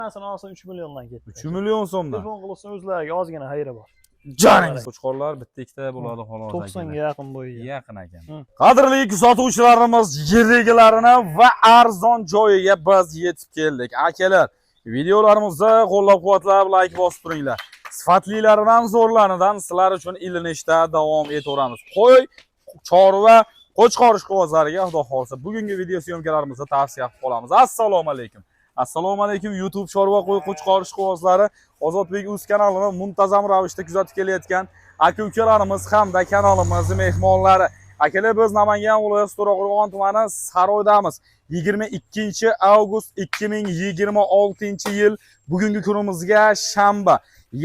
Hammasini olsa 3 milliondan ketdi. 3 million so'mdan. Telefon qilsa o'zlariga ozgina xayri bor. Joningiz. Qo'chqorlar bitta ikkita bo'ladi xolos. 90 ga yaqin bo'yiga. Yaqin ekan. Hı. Qadrli sotuvchilarimiz, yirigilarini va arzon joyiga biz yetib keldik. Akalar, videolarimizni qo'llab-quvvatlab like bosib turinglar. Sifatlilaridan, zo'rlaridan sizlar uchun ilinishda davom etaveramiz. Qo'y, chorva, qo'chqor ishqibozlariga xudo xohlasa bugungi video съёмка larimizda tavsiya qilib qolamiz. Assalomu alaykum. Assalomu alaykum YouTube chorva, qo'y, qo'chqor ishqibozlari, Ozodbek uz kanalini muntazam ravishda kuzatib kelayotgan aka ukalarimiz hamda kanalimiz mehmonlari. Akalar, biz Namangan viloyati To'raqo'rg'on tumani Saroydamiz. 22 avgust 2026 yil, bugungi kunimizga shanba.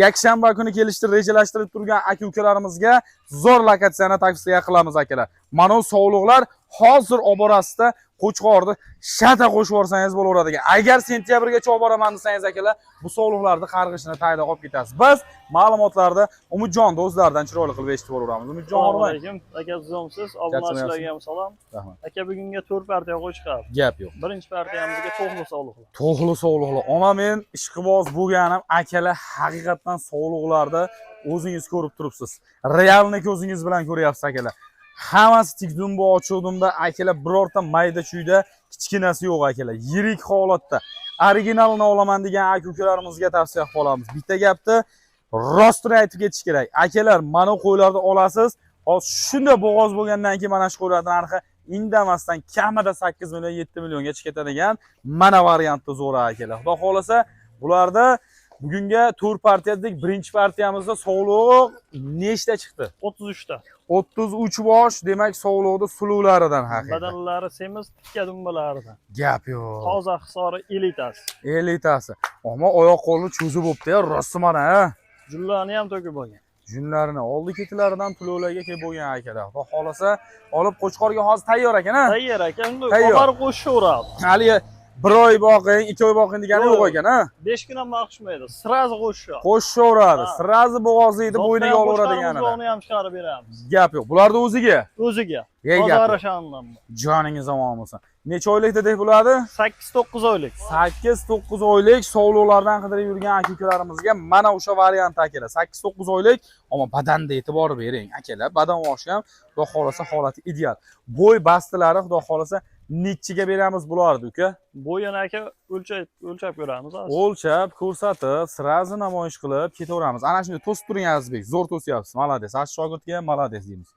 Yakshanba kuni kelishni rejalashtirib turgan aka ukalarimizga zo'r lokatsiyani tavsiya qilamiz, akalar. Mana sovliqlar hozir oborasida qo'chqorni shata qo'shib yuborsangiz bo'laveradi. Agar sentyabrgacha olib boraman desangiz, akalar, bu sovliqlarni qarg'ishini tagida qolib ketasiz. Biz ma'lumotlarni Umidjon do'stlaridan chiroyli qilib eshitib boraveramiz. Umidjon, Assalomu hormang. alaykum. Aka, tuzukmisiz? Obunachilarga ham salom. Rahmat. Aka, bugunga 4 partiya qo'chqor. Gap yo'q. Birinchi partiyamizga to'qli sovliqlar. To'g'li sovliqlar. Oma men ishqiboz bo'lganim, akalar, haqiqatdan sovliqlarda o'zingiz ko'rib turibsiz. Реальный ko'zingiz bilan ko'ryapsiz, akalar. Hammasi tik dumba, ochiq dumba, akalar, birorta mayda chuyda kichkinasi yo'q, akalar. Yirik holatda. Originalini olaman degan aka ukalarimizga tavsiya qilib qolamiz. Bitta gapni rostini aytib ketish kerak. Akalar, mana qo'ylarni olasiz. Hozir shunda bo'g'oz bo'lgandan keyin mana shu qo'ylarning narxi indamasdan kamida 8 million, 7 millionga chiqib ketadigan mana variantda zo'r, akalar. Xudo xohlasa, bularda bugunga 4 partiya dedik. Birinchi partiyamizda sovliq nechta chiqdi? 33 ta. 33 bosh, demak, sovliqni suluvlaridan haqiqat. Badanlari semiz, tikka dumbalaridan. Gap yo'q. Toza Hisori elitasi. Elitasi. Ammo oyoq qo'lini cho'zib bo'pti ya, rosti mana ha. Jullarni ham to'kib olgan. Junlarini oldi ketlaridan tulovlarga kelib bo'lgan, akalar. Xudo xohlasa, olib qo'chqorga hozir tayyor ekan ha. Tayyor aka, unda Tayyor. olib qo'shaveradi. Hali bir oy boqing, 2 oy boqing degani yo'q Yo'q. ekan ha. 5 kun ham boqishmaydi. Сразу qo'shishadi. Qo'shaveradi. Ha. Сразу bo'g'ozlaydi, bo'yniga olaveradiganini. Uni ham chiqarib beramiz. Gap yo'q. Bularni o'ziga. O'ziga. Ey, gap Toza yo'q. Rashandan. Joningiz omon bo'lsin. Necha oylik dedik bo'ladi? 8-9 oylik. 8-9 oylik sovliqlardan qidirib yurgan aka ukalarimizga mana o'sha variant, akalar. 8-9 oylik, ammo badanda e'tibor bering, akalar. Badan oshi ham xudo xohlasa holati ideal. Bo'y bastilari xudo xohlasa nechiga beramiz bularni, uka? Bo'yini, aka, o'lchab o'lchab ko'ramiz hozir. O'lchab, ko'rsatib, сразу namoyish qilib ketaveramiz. Ana shunday to'sib turing, Azizbek. Zo'r to'syapsiz. Молодец. Aziz shogirdga ham молодец deymiz.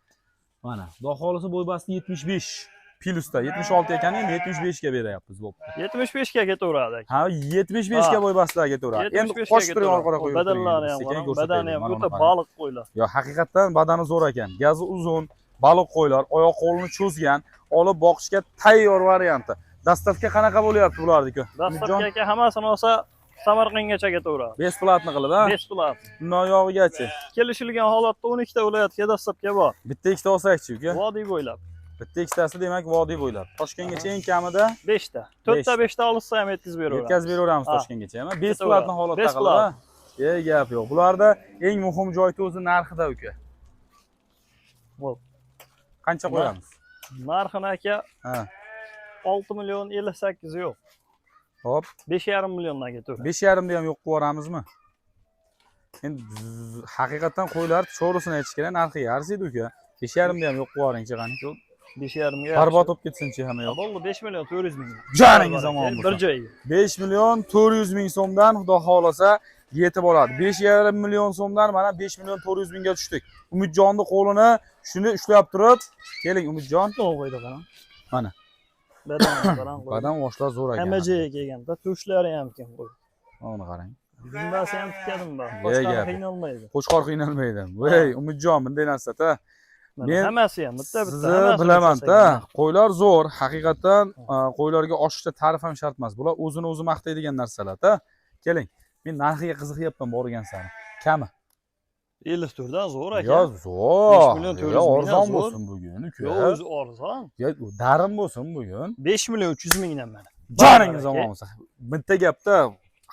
Mana, xudo xohlasa bo'y basti 75 plyusda 76 ekan, endi 75 ga beryapmiz, bo'pti. 75 ga ketaveradi, aka. Ha, 75 ga Ha. bo'y bastlar ketaveradi. Endi 75 ga qo'shib turing, ketaveradi. orqaga qo'yib Badanlari ham sekin qarang, ko'rsataylik. badani ham Mana o'ta uni qarang. baliq qo'ylar. Yo, haqiqatdan badani zo'r ekan. Gazi uzun, baliq qo'ylar, oyoq qo'lini cho'zgan, olib boqishga tayyor varianti. Доставка qanaqa bo'lyapti bularniki? Доставка, aka, hammasini olsa Samarqandgacha ketaveradi. Бесплатно qilib, ha? Бесплат. Bundan yog'igachi. Kelishilgan holatda 12 ta viloyatga доставка bor. Bitta ikkita olsakchi, uka? Vodiy bo'ylab. Bitta ikkitasi, demak, vodiy bo'ylab. Toshkentgacha eng kamida 5 ta. 4 ta, 5 ta olsa ham yetkazib beraveramiz. Yetkazib beraveramiz Ha. Toshkentgacha, ham. Бесплатно holatda qilib, Бесплат. ha? Ey, gap yo'q. Bularda eng muhim joyi o'zi narxida, uka. Bo'l. Qancha qo'yamiz? Narxini, aka, Ha. 6 million 58 yo'q. Hop. 5,5 milliondan ketaveradi. 5,5 da ham yo'q qilib yuboramizmi? Endi haqiqatdan qo'ylar to'g'risini aytish kerak, narxiga arziydi, uka. 5,5 da ham yo'q qilib yuboringchi, qani. 5,5 ga. Barbod bo'lib ketsinchi hamma yo'q. Bo'ldi, 5 million 400 ming. Joningiz omon Bir bo'lsin. joyga. 5 million 400 ming so'mdan xudo xohlasa yetib oladi. 5,5 million so'mdan mana 5 million 400 mingga tushdik. Umidjonni qo'lini shuni ushlab turib, keling, Umidjon. Nima qo'ydi, qarang. Mana. Badan qarang qo'ydi. Badan voshlar zo'r ekan. Hamma joyga kelganda tushlari ham keng qo'ydi. Uni qarang. Dumbasi ham tikkadim ba. Ye, Boshqa gap. qiynalmaydi. Qo'chqor qiynalmaydi. Voy, Umidjon, bunday narsa-da. Mana Men hammasi ham bitta bitta. Sizni Hammasini bilaman-da. o'lchasak. Qo'ylar zo'r, haqiqatdan qo'ylarga oshiqcha ta'rif ham shart emas. Bular o'zini o'zi maqtaydigan narsalar-da. Keling, men narxiga qiziqyapman borgan sari. Kami. 54 dan zo'r, aka. Yo, zo'r. 5 million 400 Yo, mingdan arzon zo'r. bo'lsin bugun, uka. Yo'q, o'zi arzon. Yo, darim bo'lsin bugun. 5 million 300 mingdan mana. Joningiz Aka. omon bo'lsin. Bitta gapda,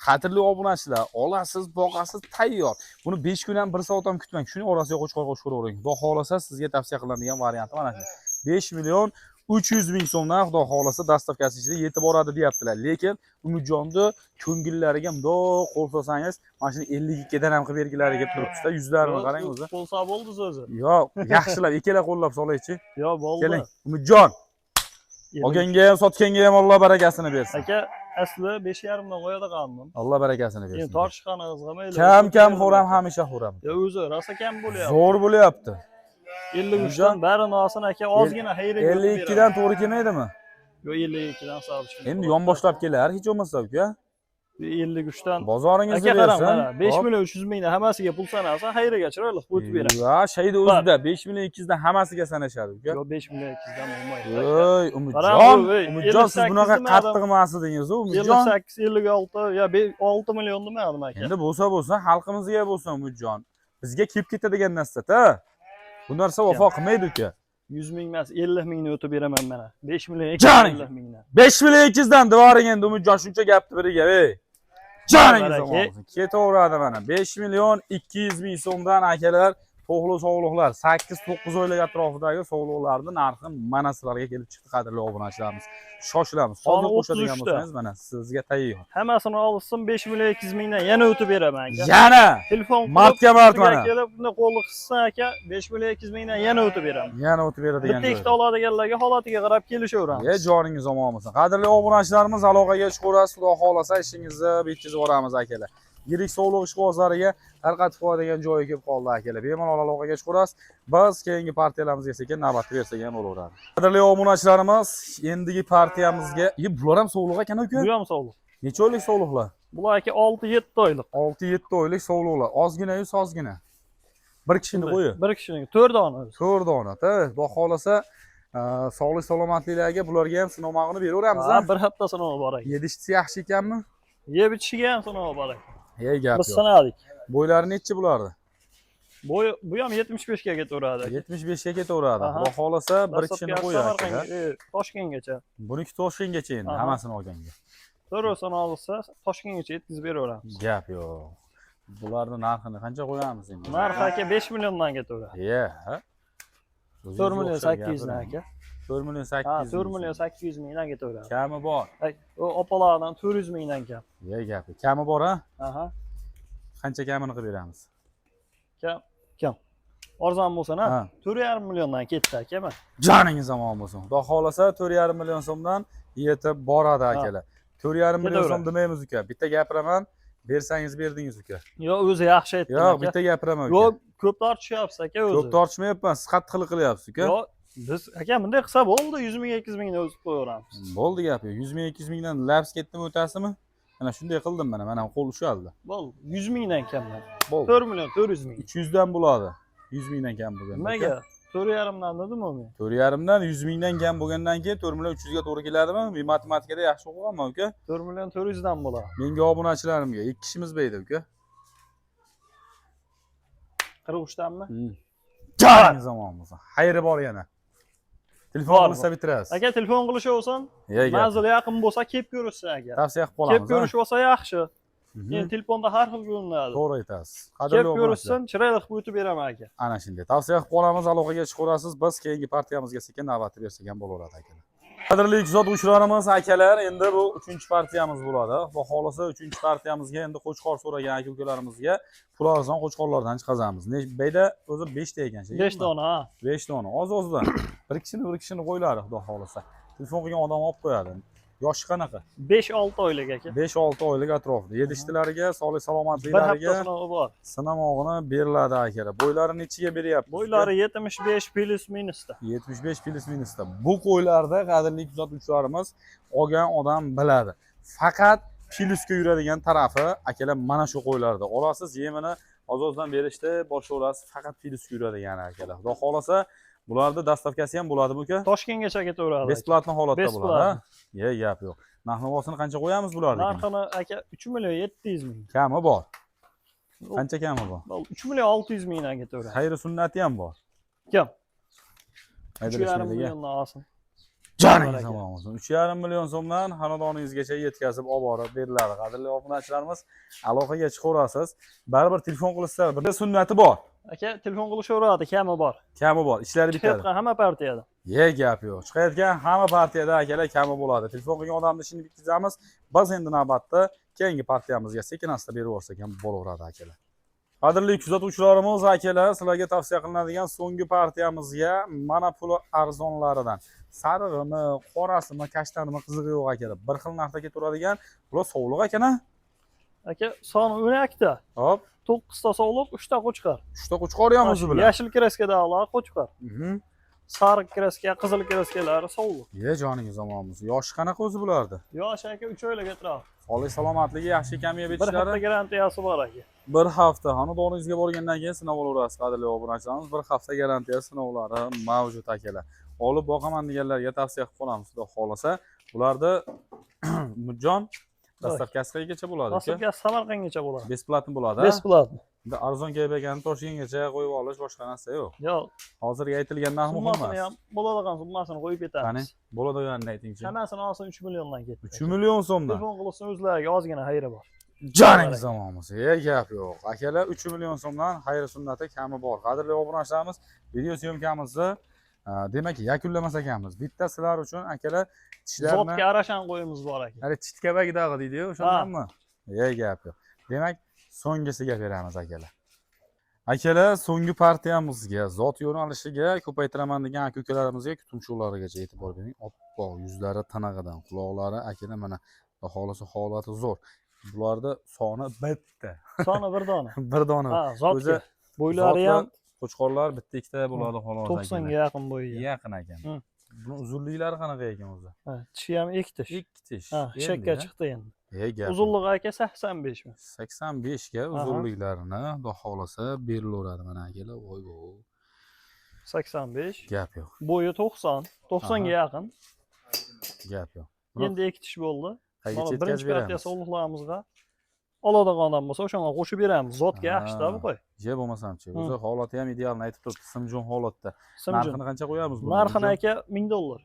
xatirli obunachilar, olasiz, boqasiz, tayyor. Buni 5 kun ham, 1 soat ham kutmang. Shuni orasiga qo'chqor qo'shib ko'ravering. Xudo xohlasa, sizga tavsiya qilinadigan varianti mana shu. 5 million 300 ming so'mdan xudo xohlasa доставка si ichida yetib boradi deyaptilar. Lekin Umidjonni ko'ngillariga mundoq qo'l solsangiz, mana shuni 52 dan ham qilib bergilari kelib turibdi-da. Yuzlarini qarang o'zi. Bo'lsa bo'ldi so'zi. Yo'q, yaxshilab ikkala qo'llab solaychi. Yo, bo'ldi. Keling, Umidjon. Olganga ham, sotganga ham Alloh barakasini bersin. Aka, asli 5,5 dan qo'yadi qandim. Alloh barakasini Endi bersin. tortishqani qizg'amayli. Kam kam xo'ram hamisha xo'ram. Yo, o'zi rosa kam bo'lyapti. Zo'r bo'lyapti. 53 dan barini olsin aka, ozgina xayriga. 52 dan to'g'ri kelmaydimi? Yo, 52 dan hisob chiqadi. Endi yonboshlab kelar, hech bo'lmasa uka. 53 dan. Bozoringizni Aka qarang, bersin. mana 5 Hop. million 300 mingdan hammasiga pul sanasa, xayriga chiroyli qilib o'tib beradi. Ya, shayda o'zida 5 million 200 dan hammasiga sanashadi uka. Yo, 5 million 200 dan bo'lmaydi. Ey, Qarang, Umidjon, bu, ey, Umidjon, siz 58 bunaqa demadim. qattiq emas edingiz, Umidjon. 58, 56 ya 6 million demadim aka. Endi bo'lsa bo'lsa, xalqimizga bo'lsin Umidjon. Bizga kelib ketadigan narsa-da. Bu narsa vafo qilmaydi uka. 100 ming emas, 50 mingni o'tib beraman mana. 5 million Joning! 250 mingdan. 5 million 200 dan devoring endi Umidjon shuncha gapni biriga, ey. Joningiz Baraka. omon bo'lsin. Ketaveradi mana. 5 million 200 ming so'mdan akalar to'g'li sovliqlar 8-9 oylik atrofidagi sovliqlarni narxi mana sizlarga kelib chiqdi qadrli obunachilarimiz. Shoshilamiz. Soni Hozir qo'shadigan 33 ta. bo'lsangiz mana sizga tayyor. Hammasini olsin 5 million 200 mingdan yana o'tib beraman aka. Yana Telefon qilib martga mart ustiga mana. kelib bunday qo'lni qissa aka 5 million 200 mingdan yana o'tib beraman. Yana o'tib beradigan. Bitta ikkita oladiganlarga holatiga qarab kelishaveramiz. E joningiz omon bo'lsin. Qadrli obunachilarimiz aloqaga chiqaverasiz. Xudo xohlasa ishingizni bitkazib yuboramiz akalar. Yirik sovliq ishqibozlariga tarqatib qo'yadigan joyi kelib qoldi akalar. Bemalol aloqaga chiqaverasiz. Biz keyingi partiyalarimizga sekin navbatni bersak ham bo'laveradi. Qadrli obunachilarimiz, endigi partiyamizga, e bular ham sovliq ekan uka. Bu ham sovliq. Necha oylik sovliqlar? Bular aka 6-7 oylik. 6-7 oylik sovliqlar. Ozgina yuz ozgina. Bir kishini qo'yi. Bir kishining 4 dona o'zi. 4 dona. Xudo xohlasa sog'lik salomatliklarga bularga ham sinovmog'ini beraveramiz. Ha, bir hafta sinovi bor aka. Yedishchisi yaxshi ekanmi? Yeb ichishiga ham sinovi bor aka. Ey gap Biz yo'q. sinadik. Bo'ylari nechi bularni? Bo'yi bu ham 75 ga ketaveradi aka. 75 ga ketaveradi. Aha. Xudo xohlasa bir kishini Dastlabki qo'yadi. Samarqandga, Toshkentgacha. Buniki Toshkentgacha endi Aha. hammasini olganga. To'rvasini olsa Toshkentgacha yetkazib beraveramiz. Gap yo'q. Bularni narxini qancha qo'yamiz endi? Narxi aka 5 milliondan ketaveradi. Ye. 4 million 800 dan aka. 4 million 800. Ha, 4 million 800 mingdan ketaveradi. Kami bor. Ay, u opalardan 400 mingdan kam. Ye gap. yo'q. Kami bor ha? Aha. Qancha kamini qilib beramiz? Kam, kam. Arzon bo'lsa, Ha. ha, 4,5 milliondan ketdi aka mana. Joningiz omon bo'lsin. Xudo xohlasa 4,5 million so'mdan yetib boradi Ha. akalar. 4,5 million so'm Ketaveradi. demaymiz uka. Bitta gapiraman, bersangiz berdingiz uka. Yo, o'zi yaxshi aytdi. Yo'q, bitta gapiraman uka. Yo'q, ko'p tortishyapsiz aka o'zi. Ko'p tortishmayapman, siz qattiqlik qilyapsiz uka. Yo'q, biz aka bunday qilsa bo'ldi, 100 ming, 200 mingni o'zi qo'yaveramiz. Bo'ldi gap yo'q. 100 ming, 200 mingdan laps ketdimi o'tasimi? Mana shunday qildim mana, mana qo'l ushaldi. Bo'ldi, 100 mingdan kamdan. Bo'ldi. 4 million 400 ming. 300 dan bo'ladi. 100 mingdan kam bo'lganda. Nimaga? 4,5 dan dedim u men. 4,5 dan 100 mingdan kam bo'lgandan keyin 4 million 300 ga to'g'ri keladimi? Men matematikada yaxshi o'qiganman uka. 4 million 400 dan bo'ladi. Menga obunachilarimga ikki kishimiz baydi uka. 43 danmi? Joningiz omon bo'lsin. Xayri bor yana. Telefon Bor, qilsa bitirasiz. Aka telefon qilishaversin. Ye gap. Manzili yaqin bo'lsa kelib ko'rishsin aka. Tavsiya qilib Kelib qolamiz. ko'rish bo'lsa yaxshi. Mhm. Endi telefonda har xil ko'rinadi. To'g'ri aytasiz. Qadrli Kelib obunachilar. ko'rishsin, chiroyli qilib o'tib beraman aka. Ana shunday. Tavsiya qilib qolamiz, aloqaga chiqaverasiz. Biz keyingi partiyamizga sekin navbatni bersak ham bo'laveradi akalar. Qadrli kuzatuvchilarimiz, akalar, endi bu 3-partiyamiz bo'ladi. Xudo xohlasa 3-partiyamizga endi qo'chqor so'ragan aka-ukalarimizga pul arzon qo'chqorlardan chiqazamiz. Bayda o'zi 5 ta ekan, 5 dona, ha. 5 dona. Oz-ozdan. Bir kishini qo'ylari xudo xohlasa. Telefon qilgan odam olib qo'yadi. Yoshi qanaqa? 5-6 oylik aka. 5-6 oylik atrofida. Yedishtilariga, sog'lik Bir hafta salomatliklariga sinovi bor. sinamog'ini beriladi akalar. Bo'ylari nechiga beryapti? Bo'ylari 75 plus minusda. 75 plus minusda. Bu qo'ylarda qadrli kuzatuvchilarimiz olgan odam biladi. Faqat plusga yuradigan tarafi akalar mana shu qo'ylarda. Olasiz yemini oz-ozdan berishda boshlayverasiz, faqat plusga yuradigan akalar. Xudo xohlasa bularda доставка si ham bo'ladi bu uka. Toshkentgacha ketaveradi. Бесплатно holatda bo'ladi. Ha? Бесплатно. Ye, gap yo'q. Narx-navosini qancha qo'yamiz bularni? Narxini aka 3 million 700 ming. Kami bor. Qancha kami bor? 3 million 600 mingdan ketaveradi. Xayri sunnati ham bor. Kam. 3,5 Haydalashmaydigan. milliondan olsin. Joningiz Baraka. omon bo'lsin. 3,5 million so'mdan xonadoningizgacha yetkazib olib borib beriladi. Qadrli obunachilarimiz, aloqaga chiqaverasiz. Baribir telefon qilsa, bir sunnati bor. Aka, telefon qilishaveradi, kami bor. Kami bor, ishlari bitadi. Chiqayotgan hamma partiyada. Ye, gap yo'q. Chiqayotgan hamma partiyada, akalar, kami bo'ladi. Telefon qilgan odamni ishini bitkazamiz. Biz endi navbatda keyingi partiyamizga sekin asta berib yuborsak ham bo'laveradi, akalar. Qadrli kuzatuvchilarimiz, akalar, sizlarga tavsiya qilinadigan so'nggi partiyamizga mana puli arzonlaridan. Sarig'imi, qorasimi, kashtanimi, qizig'i yo'q, akalar. Bir xil narxda ketaveradigan bular sovliq ekan a? Aka, soni 12 ta. Hop, 9 ta sovliq, 3 ta qo'chqor. 3 ta qo'chqor ham o'zi bilan. Yashil краска dagilar qo'chqor. Sariq краска, qizil краска lari sovliq. Ye, joningiz omon bo'lsin. Yoshi qanaqa o'zi bulardi? Yosh, aka, 3 oylik atrof. Sog'lik salomatligi yaxshi ekanmi Bir betishlari? hafta garantiyasi bor, aka. Bir hafta xonadoningizga borgandan keyin sinab olaverasiz, qadrli obunachilarimiz. Bir hafta garantiya sinovlari mavjud, akalar. Olib boqaman deganlarga tavsiya qilib qolamiz, xudo xohlasa. Bularni, Umidjon, доставка si qayergacha bo'ladi, aka? Доставка si Samarqandgacha bo'ladi. Бесплатно bo'ladi, a? Бесплатно. Endi arzon kelib ekan, Toshkentgacha qo'yib olish, boshqa narsa yo'q. Yo'q, Hozirgi aytilgan narx muhim summasini emas. ham, bo'ladigan summasini qo'yib Qani, ketamiz. bo'ladiganini aytingchi. Hammasini olsin 3 milliondan ketdi. 3 million so'mdan. Telefon qilsin, o'zlariga ozgina xayri bor. Joningiz omon bo'lsin. E, gap yo'q. Akalar, 3 million so'mdan xayr sunnati kami bor. Qadrli obunachilarimiz, video съёмка mizni demak yakunlamas ekanmiz. Bitta sizlar uchun, akalar, tishlarni Zotga arashan qo'yimiz bor, aka. Hali chitkabak dog'i deydi-yu, o'shandanmi? E, gap yo'q. Demak, so'nggisiga beramiz, akalar. Akalar, so'nggi partiyamizga, zot yo'nalishiga ko'paytiraman degan aka ukalarimizga tumshuqlarigacha e'tibor bering. Oppoq yuzlari tinig'idan, quloqlari, akalar, mana, xudo xohlasa holati zo'r. Bularda soni bitta. Soni bir dona. Bir dona. Ha, zotga. O'zi Bo'ylari ham qo'chqorlar bitta ikkita bo'ladi xolos. 90 ga yaqin bo'yi. Yaqin ekan. Buni uzunliklari qanaqa ekan o'zi? Ha, tishi ham ikki tish. Ikki tish. Ha, Endi shakka ya. chiqdi endi. E, gap yo'q. Uzunlig'i, aka, 85 mi? 85 ga uzunliklarini xudo xohlasa berilaveradi mana, akalar. Voy voy. 85. Gap yo'q. Bo'yi 90, 90 ga yaqin. Gap yo'q. Buni Endi ikki tish bo'ldi. qayergacha Mana yetkazib birinchi partiya beramiz? sovliqlarimizga oladigan odam bo'lsa, o'shanga qo'shib beramiz. Zotga yaxshi-da bu qo'y. Je, bo'lmasamchi. O'zi holati ham idealni aytib turibdi, simjon holatda. Simjon. Narxini qancha qo'yamiz buni? Narxini, aka, 1000 dollar.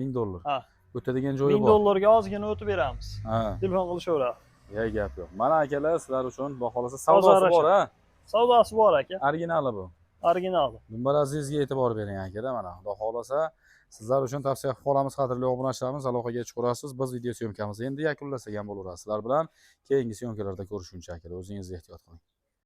1000 dollar. Ha. O'tadigan joyi 1000 bor. dollarga ozgina o'tib beramiz. Ha. Telefon qilishaveradi. Ya, gap yo'q. Mana, akalar, sizlar uchun xudo xohlasa savdosi bor, ha. Savdosi bor, aka. Originali bu. Originali. Dumbar Azizga e'tibor bering, akalar, mana xudo xohlasa sizlar uchun tavsiya qilib qolamiz, qadrli obunachilarimiz, aloqaga chiqaverasiz. Biz video съёмка mizni endi yakunlasak ham bo'laveradi. Sizlar bilan keyingi съёмка larda ko'rishguncha, akalar, o'zingizni ehtiyot qiling.